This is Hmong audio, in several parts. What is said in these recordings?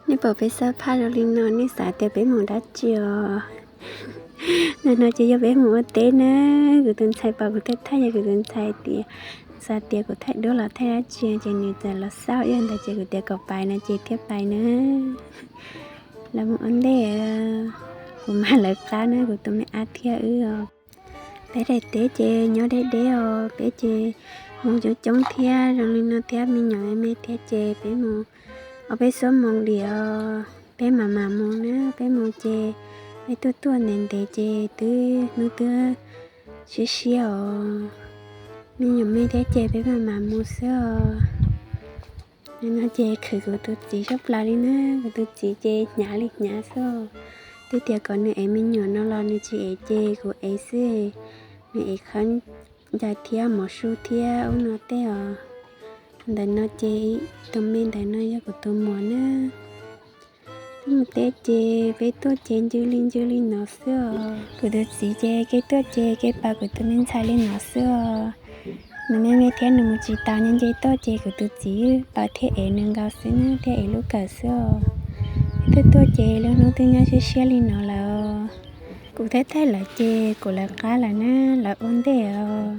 Nej pom peb xab phaj zoo li no nej xav tias peb mus dab tsi os? Ntawm no ces yog peb mus ua teb na. Kuv tus ntxhais pom kuv thaij thaij ces kuv tus ntxhais tias, xav tias kuv thaij duab los thaij dab tsi ces nws txawm los xauj ib ntawd ces kuv tias kom pais no ces thiaj pais na. Lawv mus ua ntej, kuv mas lawv qab na, kuv tus me ab thiab wb os. Peb daim teb ces nyob deb deb os, peb ces hmoob coob coob thiab zoo li no thiab me nyuam me me thiab ces peb mus, ob peb xuab moos dim os, peb mam mam mus na, peb mus ces peb tuaj tuaj ntev ntev ces twb hnub twb siab siab os. Me nyuam me thiab ces peb mam mam mus xwb os. No ces khwv kuv tus txiv sab plaws li na, kuv tus txiv ces hnyav li hnyav xwb os. Twb tias kom nws ev me nyuam no los nws tsis ev ces kuv ev xwb. Nws ev qhov ncauj thiab mov su thiab ub no tej os. Ntawm no ces tus me ntawm no yog kuv tus muam na. Peb mus teb ces peb tuaj ces ncw li ncw li no xwb os. Kuv tus txiv ces kev tuaj ces kev pab kuv tus me ntxhais li no xwb os. Nws me me thiab nws mus tsis tau nyob nce tuaj ces kuv tus txiv pab thiab ev nws nkaus xwb na, thiab ev lub kawm xwb os. Peb tuaj tuaj ces lub hnub twb nyob siab siab li no lawm. Kuv thaij thaij lawv ces kuv lawv qab lawm na, lawv ua ntej os.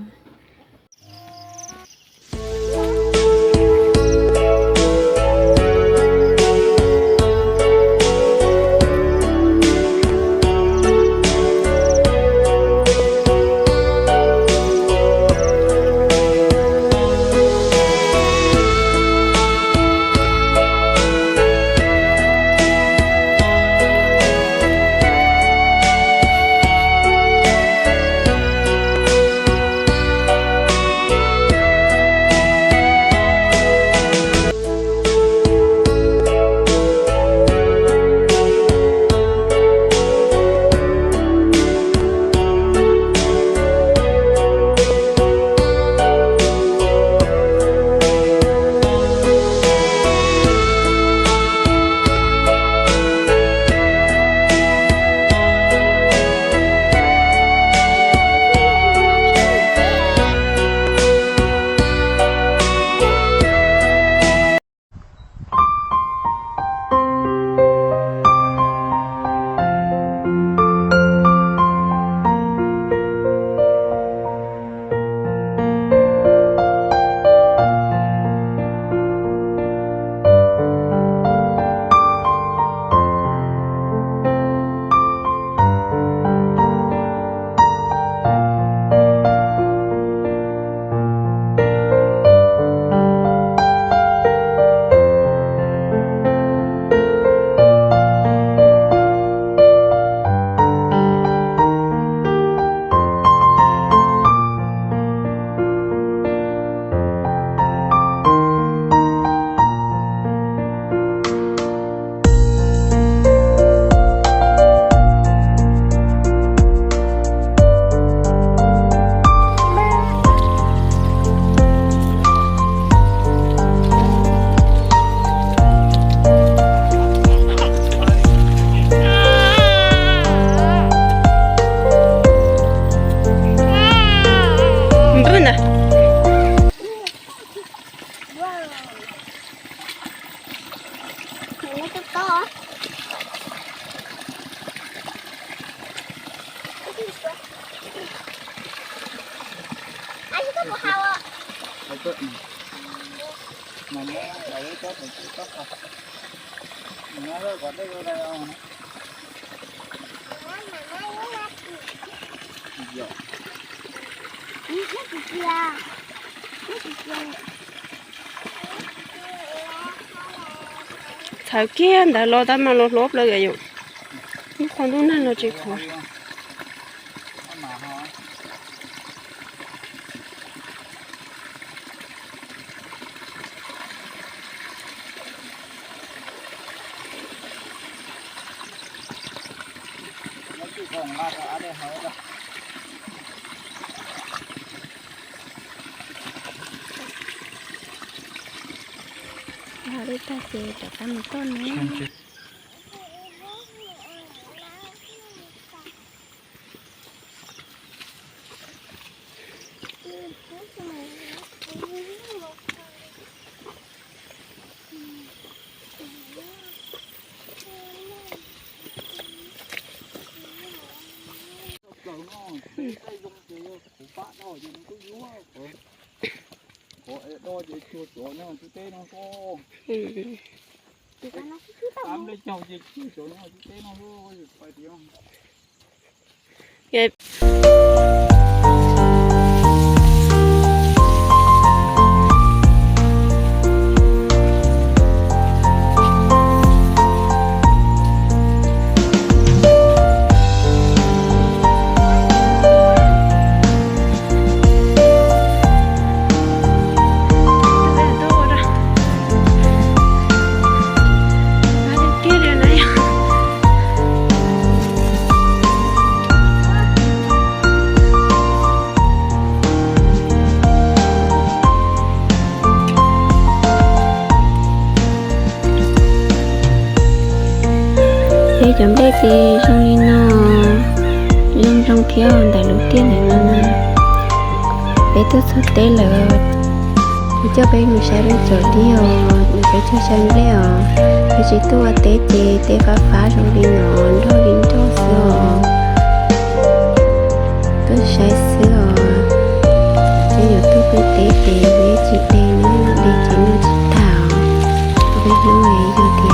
Npawg ntag. Txhawv kiag ntawd los tab mas los hlob plaws yom. Ib qho ntuj nag los tsis qhuav. Hau li tag ces rov qab mus toj na. Tej zoo ces yog kuv pab do ces nws kuj yuav, kuv do ces cuag cov nyob tub teb no xwb. Ab nplej caug ces cuag cov nyob tub teb no xwb. Peb cov nplej ces zoo li no, zoo zoo thiab ntawm lub tiaj ntawm no na. Peb tuaj txog teb lawm, kuv coj peb mus saib lub caum dib os, mus saib cog sai nplej os. Peb tsis tuaj ua teb ces teb fab fab zoo li no, nroj li nroj xwb os. Tuaj saib xwb os. Peb yuav tuaj peb teb ces peb tsis de na, de ces noj tsis tag os. Peb hnub yog tias